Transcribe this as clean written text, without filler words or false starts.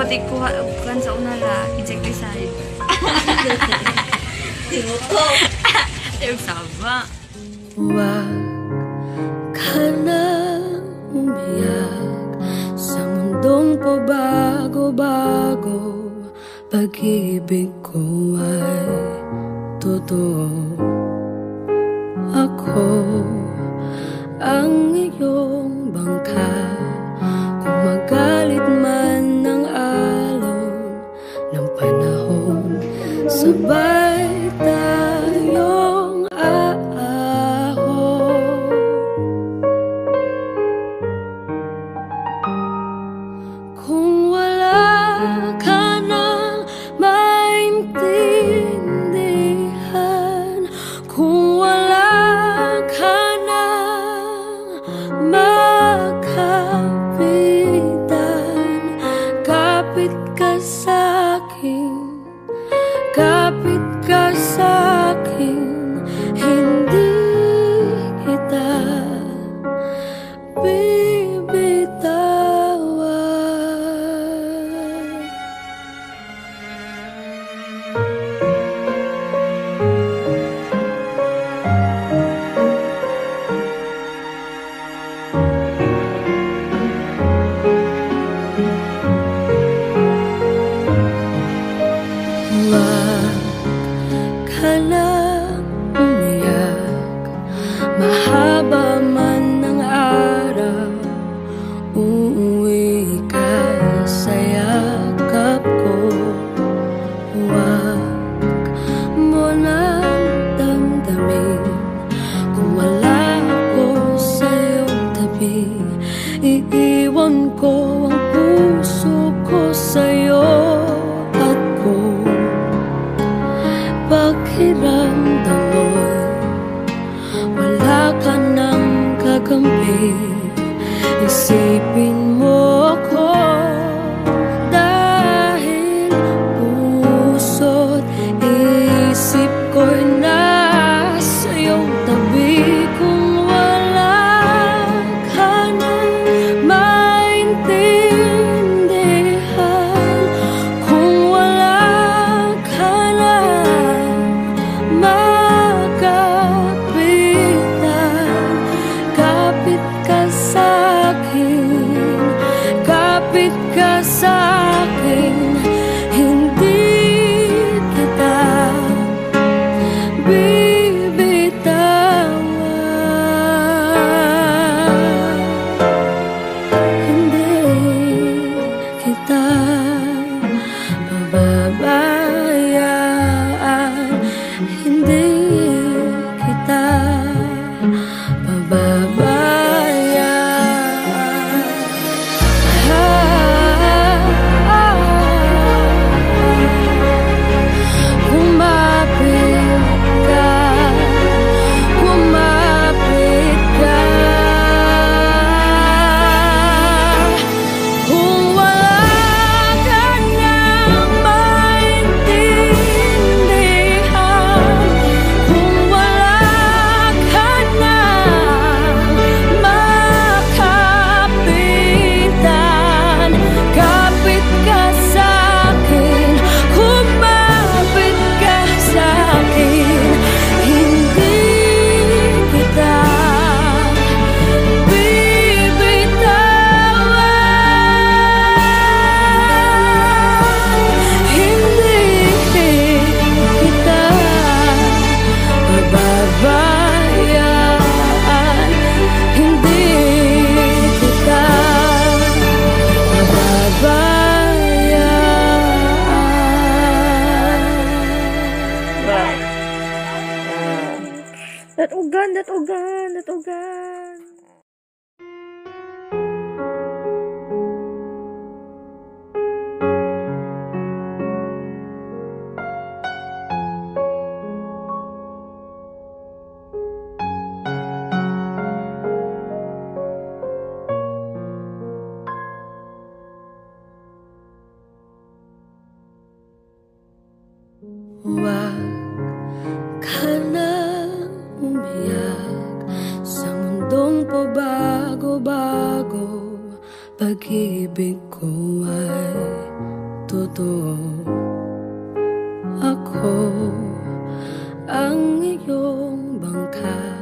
Tigkuha og kan sa una la insecticide. Tibuok. Ayaw saba. Huwag ka nang umiyak sa mundong pabago-bago. Pag-ibig ko ay totoo. Ako ang iyong bangka. Kung magalit man ang alon ng panahon, sabay tayong aahon. Kung wala ka nang maintindihan, kung wala ka nang makapitan, kapit ka sa'kin, kapit ka sa'kin, hindi kita bibitawan. Huwag ka nang umiyak, mahaba man ang araw, uuwi ka sa yakap ko. Huwag mo nang damdamin kung wala ako sa iyong tabi. Iiwan ko ang puso ko sa'yo at kung pakiramdam mo'y wala ka nang kakampi, isipin mo ako dahil puso't isip ko'y nasa iyong tabi. Kung wala ka nang maintindihan, kung wala ka nang makapitan, kapit ka sa'kin, kapit ka sa'kin, hindi kita bibitawan. Hindi kita pababayaan, hindi kita pababayaan. Kumapit ka, kumapit ka. Kung wala ka nang maintindihan, kung wala ka nang makapitan, kapit ka sa'kin, kumapit ka sa'kin, hindi kita bibitawan. Hindi kita pababayaan, hindi kita pababayaan. Datugan, datugan, datugan. Huwag ka nang umiyak sa mundong pabago-bago. Pag-ibig ko ay Totoo, ako ang iyong bangkay.